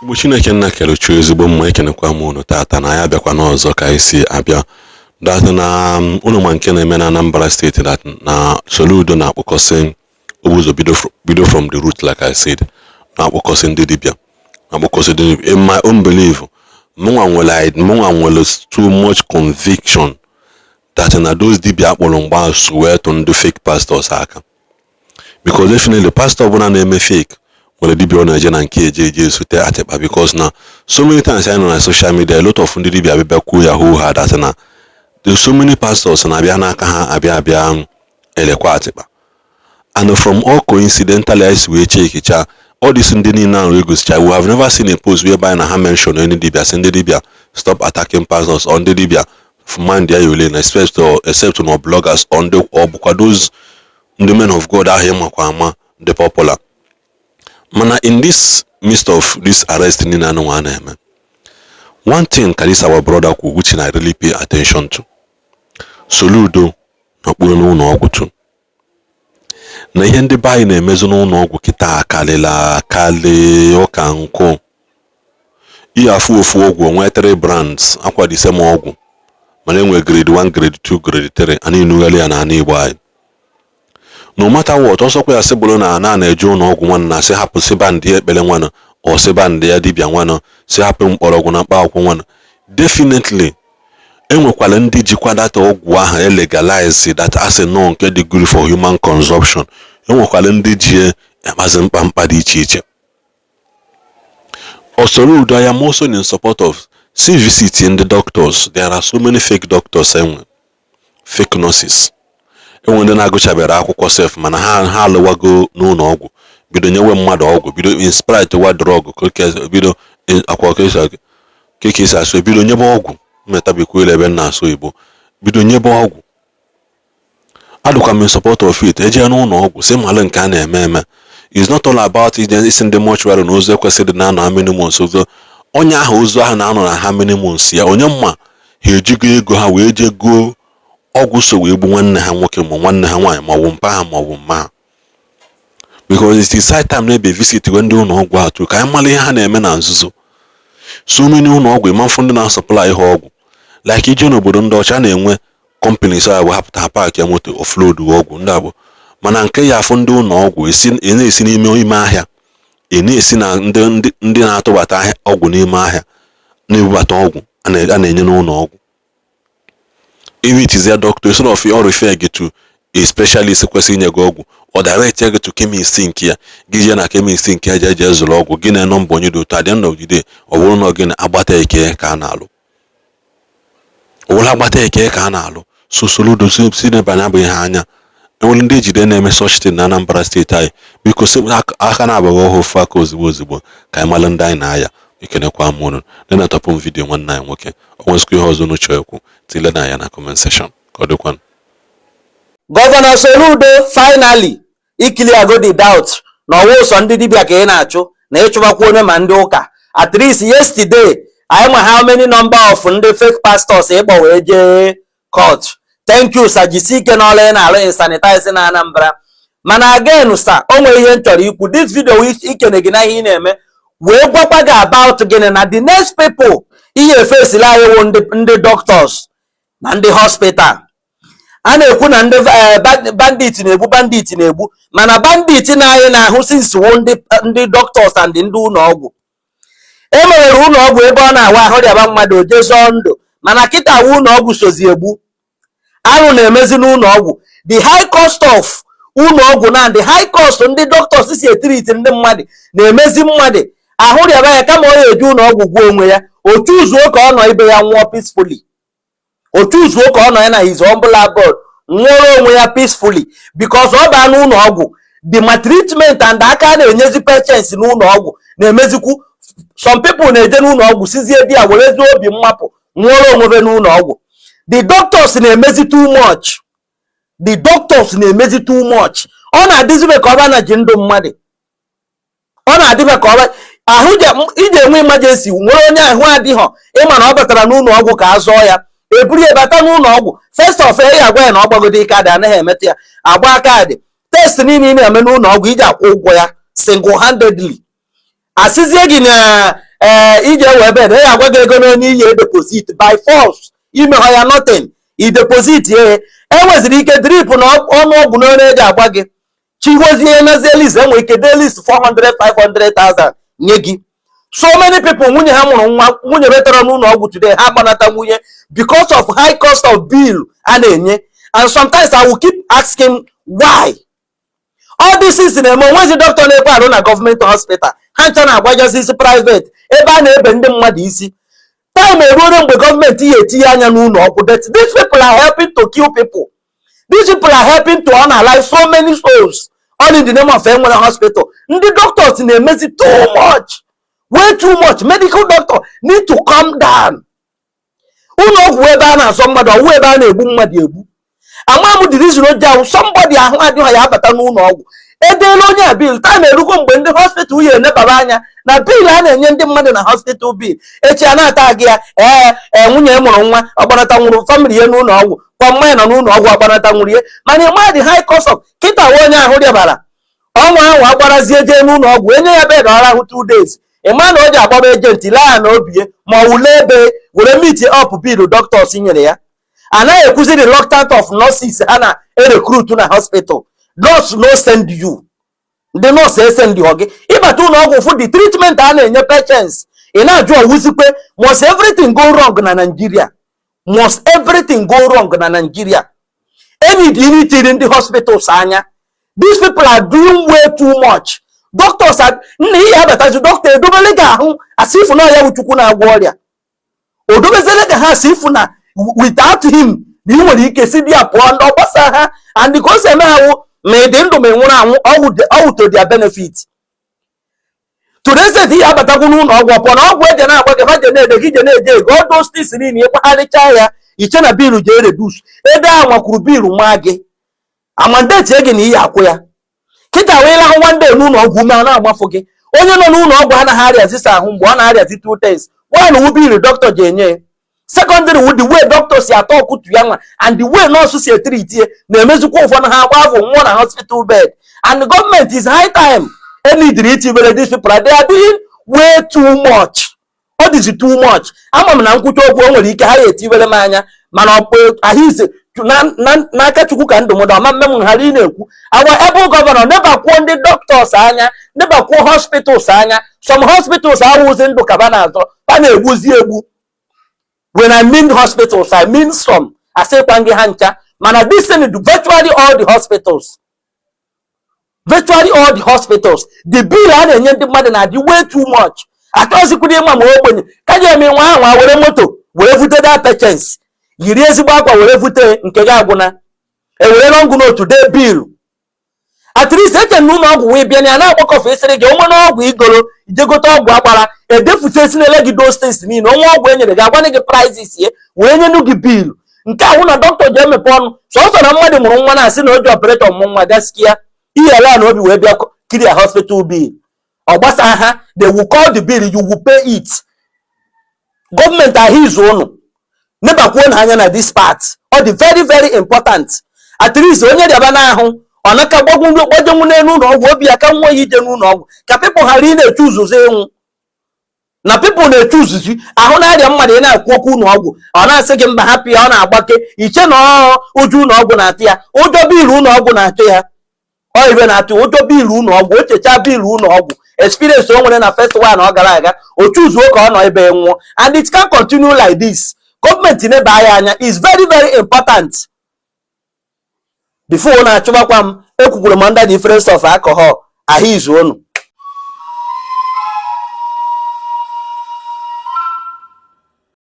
Igbo Chineke nna kere chuo ezigbo mma. Ekenekwa m unu tata na ya abịakwa n'ọzọ ka anyị si abịa that na unu ma nke na-eme na Anambra State, that na Soludo na-akpọkọsị ụzọ bido from the root, like I said, na-akpọkọsị ndị dibịa, na-akpọkọsị ndị dibịa. In my own belief, mụnwa nwere too much conviction that na those dibịa akpọrọ mgbaasụ wee tụ ndị fake pastors aka, because definitely pastor ọbụla na-eme fake nwere dibịa ọ na-eje na nke eje eje esute atịkpa, because na so many times anyị nọ na social media, a lot of ndị dibịa abịa kwuo ya hoo ha that na there's so many pastors na-abịa n'aka ha abịa elekwa atịkpa. And from all coincidentally anyị si wee chekicha all these ndị niile ahụ egosicha, we have never seen a post whereby na ha mention any dibịa, sị ndị dibịa stop attacking pastors or ndị dibịa mind ya yole na except na bloggers or ndị ọ bụkwa those ndị men of God ahụ ịmakwa ama dị popular. Mana in this midst of this arrest niile anụnwa a na-eme, one thing ka this our brother kwu, which I really pay attention to: Soludo nọkpuru n'ụlọ ọgwụ too, na ihe ndị be anyị na-emezu n'ụlọ ọgwụ kịta akarịla akarị. Ụka nkụ ihe afụ ofu ọgwụ onwe three brands akwa the same ọgwụ, mana enwe grade 1, grade 2, grade 3. A na-enugharị ya n'ala Igbo anyị. No matter what, ọsọkwa ya sị bụrụ na ana na-eje ụlọ ọgwụ nwanne na sị hapụ sịba ndị ekpere nwanụ, ọ sịba ndị ya dibịa nwanụ, sị hapụ mkpọrọgwụ na mkpa akwụkwọ nwanụ. Definitely enwekwara ndị jikwa data ọgwụ ahụ elegalize that asị nọ nke dị good for human consumption. Enwekwara ndị ji akpazi mkpamkpa dị iche iche. Soludo, I am also in support of see visit ndị doctors. There are so many fake doctors, enwe fake nurses, enwe ndị na-agụchabere akwụkwọ sef, mana ha alụwago n'ụlọ ọgwụ, bido nyewe mmadụ ọgwụ, bido inspirate wa drug, bido akwa ka esi asụ, bido nyebe ọgwụ mmetabikwuelu ebe m na-asụ Igbo, bido nyebe ọgwụ. Adịkwa m in support of it. Eje n'ụlọ ọgwụ si malụ nke a na-eme eme. It's not all about ije isi ndị mortuary na ozu ekwesịrị na anọ ha many months. Ozu onye ahụ, ozu ahụ na-anọ na ha many months ya, onye mma ha ejigo ego ha wee jee goo ọgwụ so wee gbu nwanne ha nwoke ma nwanne ha nwaanyị ma ọ bụ mpa ha ma ọ bụ mma ha, because it is high time na-ebe visit we ndị ụlọ ọgwụ atụ ka anyị mara ihe ha na-eme na nzuzo. So many ụlọ ọgwụ, ịma mfụ ndị na-asupply ihe ọgwụ, like ije n'obodo ndị ọcha na-enwe companies a bụ hapụta ha park ya moto offload ọgwụ ndị abụ, mana nke ya afụ ndị ụlọ ọgwụ ị na-esi n'ime ime ahịa, ị na-esi na ndị na-atụbata ọgwụ n'ime ahịa na-ebubata ọgwụ a na-enye n'ụlọ ọgwụ. If it is a doctor, instead of ọ refer gị to a specialist kwesịrị inye gị ọgwụ, ọ direct gị to chemist nke ya, gị jee na chemist nke ya jee jee zụrụ ọgwụ gị na nọmba onye dị otu. At the end of the day, ọ bụrụ na gị agbata eke ka a na-alụ, ọ bụrụ agbata eke ka a na-alụ. So Soludo si n'ebe abụghị ha anya. Enwere ndị ejide na-eme such thing na Anambra State anyị. Biko aka na-abụghị ọhụụ ofu aka ozigbo ozigbo ka anyị malụ ndị anyị na-aya. Ekenekwa m unu ndị na-atọpụ m video. Nwanne anyị nwoke, o nwezikwa ihe ọzọ unu chọrọ ekwu, tile na ya na comment section. Ka ọ dịkwanụ. Governor Soludo, finally iclear the doubt na ọwa ụsọ ndị dibịa ka ị na-achụ na ịchụbakwa onye ma ndị ụka. At least yesterday anyị ma how many number of ndị fake pastors ịkpọ wee jee court. Thank you, sir. Jisi ike n'ọrụ ị na-alụ in sanitize na Anambra. Mana again, sir, o nwere ihe m chọrọ ikwu. This video ikene gị na ihe ị na-eme, wee gwakwa gị about gịnị na the next people ihe efesila anyị wụ ndị doctors na ndị hospital. A na-ekwu na ndị bandit na-egbu, bandit na-egbu, mana bandit na anyị na-ahụ since wụ ndị doctors and ndị ụlọ ọgwụ. E mewere ụlọ ọgwụ ebe ọ na-awa ahụ rịaba mmadụ o jee zọọ ndụ, mana kịta wụ ụlọ ọgwụ sozi egbu. Arụ na-emezi n'ụlọ ọgwụ. The high cost of ụlọ ọgwụ na the high cost ndị doctors si etreat ndị mmadụ na-emezi mmadụ ahụ rịaba ya, kama ọ ya eje ụlọ ọgwụ gwuo onwe ya, o choosuo ka ọ nọ ibe ya nwụọ peacefully, o choosuo ka ọ nọ ya na his humble abode nwụọrọ onwe ya peacefully, because ọ baa n'ụlọ ọgwụ, the maltreatment and aka a na-enyezi patients n'ụlọ ọgwụ na-emezikwu some people na-eje n'ụlọ ọgwụ sizie di ya werezie obi mmapụ nwụọrọ onwe n'ụlọ ọgwụ. The doctors na-emezi too much, the doctors na-emezi too much. Ọ na-adịzibe ka ọba na ji ndụ mmadụ, ọ na-adịbe ka ọba ahụ iji enwe emergency nwere onye ahụ adịghọ, ịma na ọ batara n'ụlọ ọgwụ ka a zọọ ya, eburu ya bata n'ụlọ ọgwụ. First of all, ya agwa ya na ọ gbagode kaadị, anaghị emetụ ya, agba kaadị test niile ị na-eme n'ụlọ ọgwụ iji akwụ ụgwọ ya single handedly. Asịzie gị na Ee, iji ewe bed, ya agwa gị ego n'onye iyi deposit by force. Imehọ ya nothing, i deposit ye. Enweziri ike drip na ọnụ ọgwụ n'onye eji agba gị chigozie nazie list. Enwere ike dee list 400 500,000 nye gị. So many people, nwunye ha mụrụ nwa, nwunye betara n'ụlọ ọgwụ today, ha gbanata nwunye because of high cost of bill a na-enye. And sometimes I will keep asking why all this is na-eme. Onwezi doctor na-ekwe arụ na gọọmenti hospital, ha ncha na-agbajazi isi private ebe a na-ebe ndị mmadụ isi. Time eruole mgbe gọọmenti ya etinye anya n'ụlọ ọgwụ, that these people are helping to kill people. These people are helping to unalive so many souls, all in the name of enwere hospital. Ndị doctors na-emezi too much, way too much. Medical doctor need to calm down. Ụlọ ọgwụ ebe a na-azọ mmadụ, ọwụ ebe a na-egbu mmadụ egbu. Ama m the reason o ji ahụ somebody ahụ adịghị ya abata n'ụlọ ọgwụ, edeela onye a bill. Time erugo mgbe ndị hospital ya enebara anya na bill a na-enye ndị mmadụ na hospital bill. Echi a na-ata gị ya. Ee, nwunye ya mụrụ nwa, ọgbanata nwụrụ family ya n'ụlọ ọgwụ kwa, mmanya nọ n'ụlọ ọgwụ, ọgbanata nwụrụ ya. Mana ịma the high cost of kịta nwa onye ahụ rịabara ọnwa ahụ agbarazie jee n'ụlọ ọgwụ, enye ya bed, ọ rahụ 2 days, ịma na o ji agbaba agent lee ya na obie ma ọ wule ebe were meet up bill doctors nyere ya. Anaghị ekwuzi reluctant of nurses ha na erecruit na hospital. Nurse no send you, ndị nọọsụ esend gị ịbata ụlọ ọgwụ fụ the treatment a na-enye patients, ị na-ajụ ọwụzikwe, must everything go wrong na Nigeria? Must everything go wrong na Nigeria? Enyi dị itiri ndị hospitals anya. These people are doing way too much. Doctors are nna ihe abatazi, doctor edobele gị ahụ asị ifu na ya bụ Chukwu na-agwọ ọrịa, o dobezele ka ha asị ifu na without him na ị nwere ike si di ya pụọ. Ndị ọgbasa ha and ka o si eme ha wụ ma ị dị ndụ ma ị nwụrụ anwụ, ọwụ to their benefit. To the extent ihe abatakwu n'ụlọ ọgwụ, pụọ na ọgwụ eje na-agba gị, ha je na-ede gị, je na-eje ego all those things niile. Ịkpagharịcha ya, iche na bill jee reduce ebe a nwakwuru bill maa gị amandeti gị na iyi akwụ ya. Kịta wee lahụ one day n'ụlọ ọgwụ, ume a na-agbafụ gị. Onye nọ n'ụlọ ọgwụ anaghị arịazisa ahụ mgbe ọ na-arịazi two things: one wu bill doctor ji enye ya, secondary wu the way doctor si atọ ọkụtu ya nwa and the way nọọsụ si etreat ya na-emezikwa ụfọdụ ha agba afọ nwụọ na hospital bed. And the government is high time enidiri itibere these people. They are doing way too much. Ọ dịzi too much. Ama m na nkwucha okwu o nwere ike ha ya etibere m anya, mana ọkpụ ahụize n'aka Chukwu ka ndụ m dị ọma mme m ghara ị na-ekwu. Our able governor, nebakwuo ndị doctors anya, nebakwuo hospitals anya. Some hospitals awụzi ndụ kaba na-azọ, ha na-egbuzi egbu. When I mean hospitals, I mean some. Asịkwa gị ha ncha, mana this thing, virtually all the hospitals, virtually all the hospitals, the bill a na-enye ndị mmadụ na-adị way too much. Achọzikwuru ịma ma ogbenye ka ji eme nwa ahụ were moto were vute that patients, yiri ezigbo akwa were vute nke gị agwụna, ewere long note dee bill. At least eche na ụlọ ọgwụ wee bịa na ya na-agbakọfe ịsịrị gị onwe na ọgwụ igoro ijegote ọgwụ agbara edefute esinele gị those things niile. Onwe ọgwụ e nyere gị, agwana gị prices ye wee nyenu gị bill. Nke ahụ na dọkịta ji emepe ọnụ sọsọ na mmadụ mụrụ nwa na-asị na o ji operator mụ nwa gaskia ihe ala na obi wee bịa kiri ya hospital bill. Ọ gbasa ha, they will call the bill, you will pay it. Gọọmenti ahụ izu ụnụ nebakwuo na anya na this part, ọ dị very very important. At least onye rịaba n'ahụ, ọ naka gbajenwu n'elu ụlọ ọgwụ, obi ya ka nwa ya ije n'ụlọ ọgwụ, ka people ghara ị na-eche uzuzu ịnwụ na people na-eche uzuzu ahụ na-arịa mmadụ. Ị na-ekwu okwu ụlọ ọgwụ, ọ na-asị gị mba, hapụ ya, ọ na-agbake. Iche na ọ ụjọ ụlọ ọgwụ na-atụ ya, ụjọ bill ụlọ ọgwụ na-atụ ya. Ọ ibe na-atụ ụjọ bill ụlọ ọgwụ, o chechaa bill ụlọ ọgwụ, experience o nwere na first one ọ gara aga, o chuzuo ka ọ nọ ebe nwụọ. And it can continue like this. Gọọmenti neba ya anya, is very very important. Before na-achụbakwa m, ekwukwuru m under the influence of alcohol ahụ izu unu.